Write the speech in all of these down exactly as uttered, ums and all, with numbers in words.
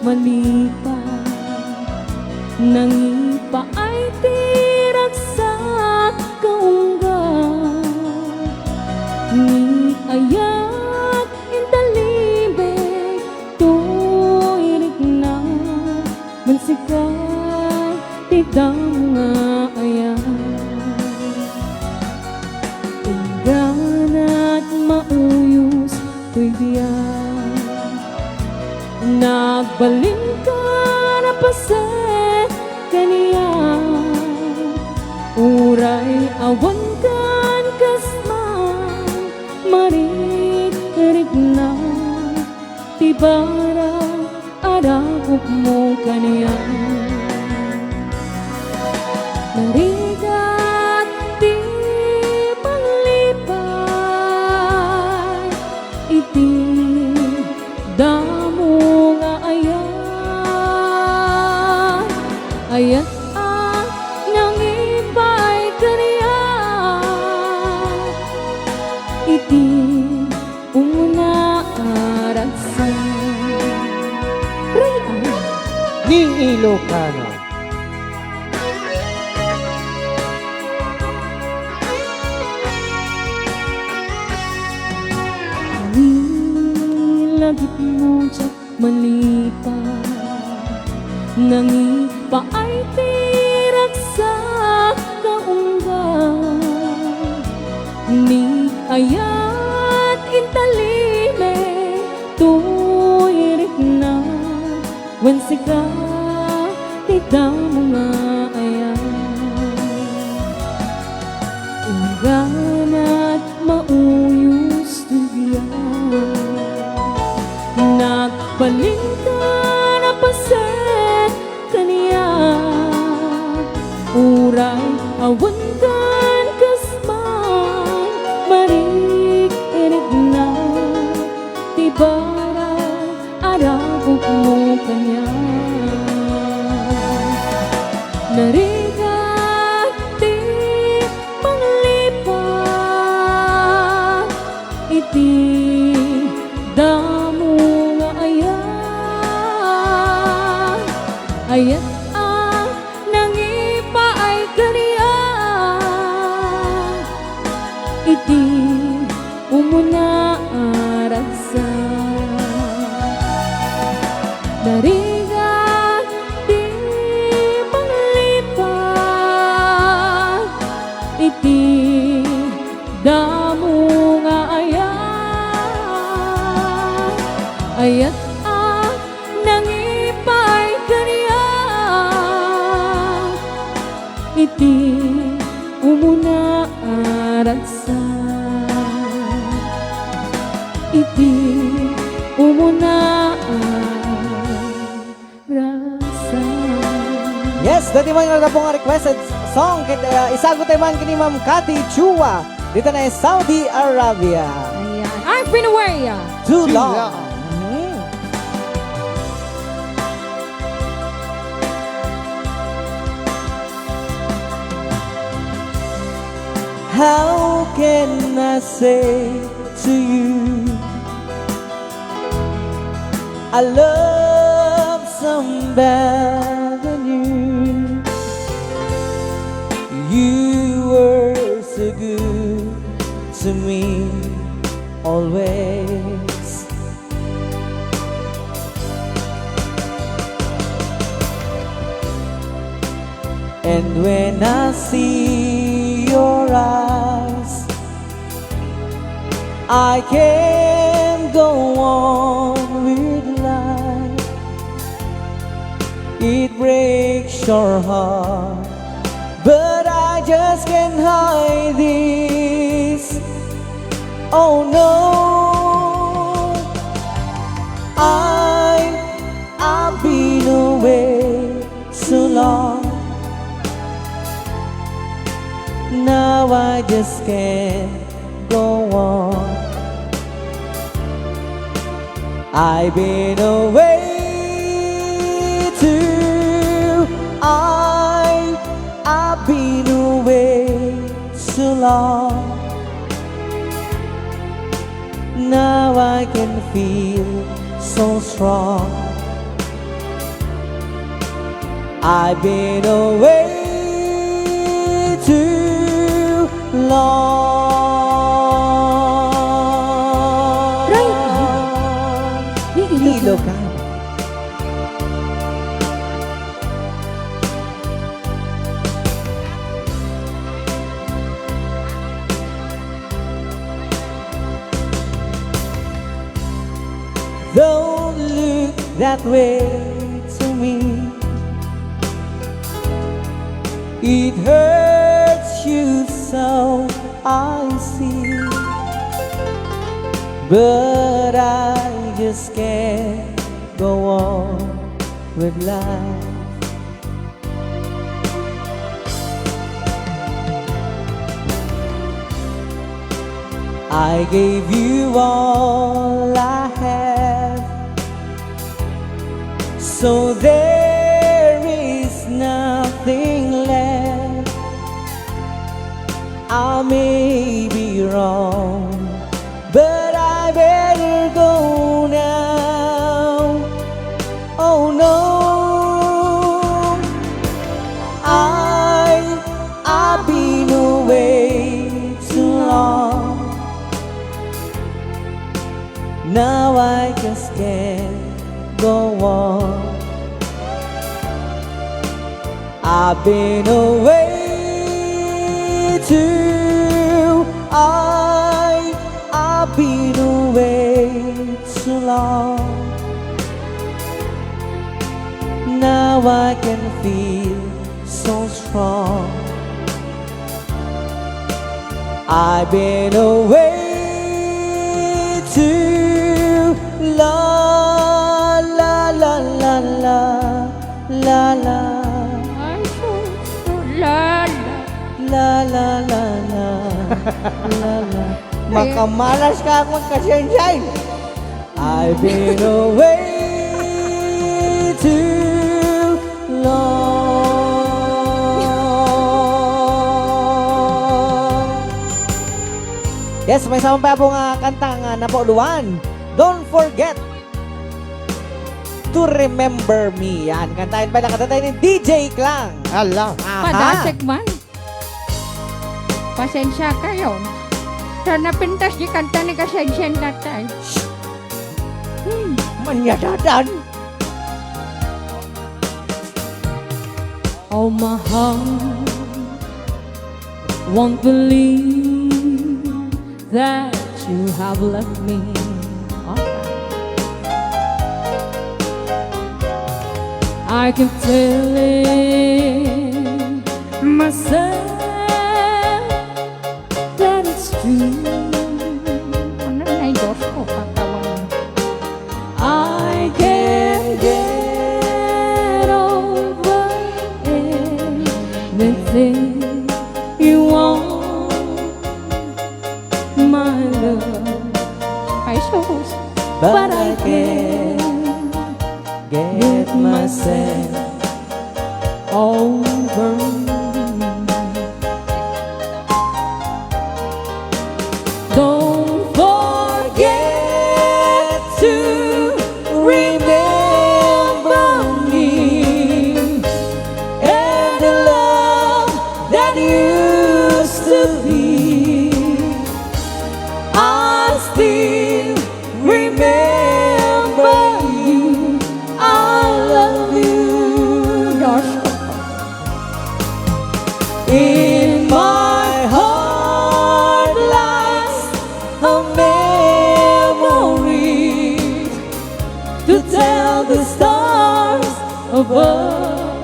Malipaw, nangipaay ti ragsak nga ungga. Ni ayat intalibek toy rikna, wen sika ti damo nga ayat. Ingganat mauyos toy biag. Nagbalinka a paset kaniak. Uray awan kan kasman, marikrikna ti barang a dakopmo kaniak. Narigat ti manglipay iti damo nga ayat. Ayat a nangipaay kaniak iti umuna a ragsak. Ray-ay. Ni Ilocano. Ni lagipmo diak malipaw, nangipaay ti ragsak nga ungga. Ni ayat intalibek toy rikna, wen sika ti damo nga ayat. Ingganat mauyos ti biag. Nagbalinka a paset kaniak. Uray awan kan kasman, marikrikna ti barang a dakopmo kaniak. Narigat ti manglipay iti damo nga ayat. Ayat a nangipaay kaniak iti umuna a ragsak. Narigat ti manglipay iti damo nga ayat. Ayat a nangipaay kaniak iti umuna a ragsak. Iti umuna a ragsak. Yes, dati man nga gapu nga requested song, ket, uh, isaguttayo man ken ni Ma'am Cathy Chua, dita na Saudi Arabia. Ayan. I've been away. Too long. Too long. Mhm. How can I say to you, I love somebody new? You were so good to me always. And when I see your eyes, I can go on with life. It breaks your heart, but I just can't hide this. Oh no, I, I've been away so long. Now I just can't go on. I've been away too. I, I've been away so long. Now I can feel so strong. I've been away too long. Right. Ilocano. Don't look that way to me. It hurts you so, I see. But I just can't go on with life. I gave you all I have, so there is nothing left. I may be wrong, but I better go now. Oh no, I, I've been away too long. Now I just can't go on. I've been away too, I, I've been away too long. Now I can feel so strong. I've been away too long. La, la, la, la, la, la. Ay, sus, la, la. La, la, la, la, la, la. Makamalas ka akong kasensiay. I've been away too long. Yes, may sama pa po nga kanta nga napauluan. Don't forget to remember me. Yan, kantahin pa lang, kantahin ni D J Klang. Ala. Aha. Padasek man. Pasensya kayo. Sa napintas di kanta ni kasensian natay. Hmm. Manyadadan. Oh, my heart won't believe that you have left me. I keep telling myself that it's true. Ano na yung ko, pagtawan? I can't get over anything you want, my love. Ay, sus. But I can't get myself over. Don't forget to remember me and the love that used to be. I still remember you. I love you. Yes. In my heart lies a memory to tell the stars above.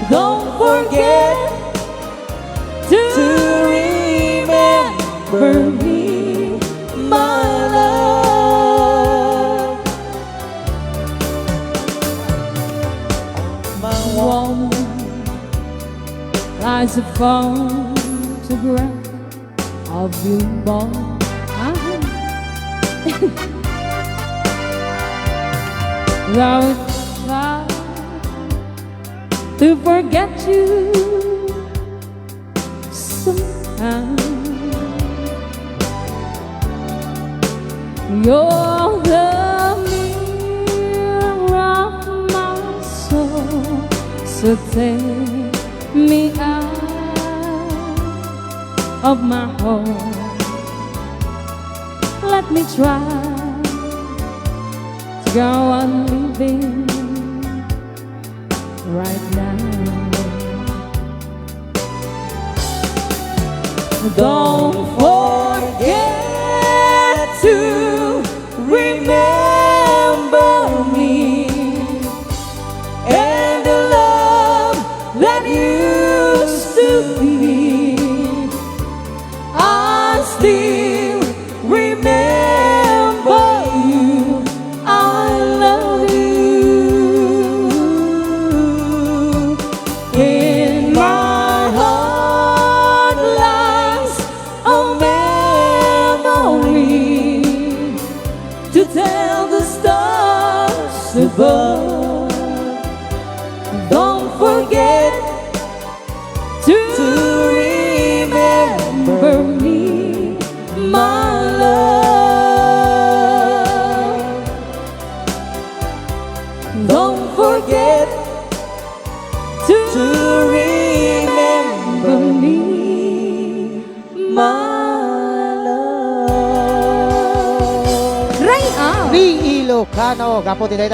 Don't forget to remember me, my love. My warm lies a photograph of you, boy. Ah. Though I try to forget you, somehow. You're the mirror of my soul. So take me out of my home. Let me try to go on living right now. Don't forget to remember me and the love that used to be. I still remember you. I love you. In my heart lies a memory to tell the stars above. Don't forget to remember me, my love. Don't forget to remember me, my love. Ray Al. Ni Ilocano, gapu ti dayta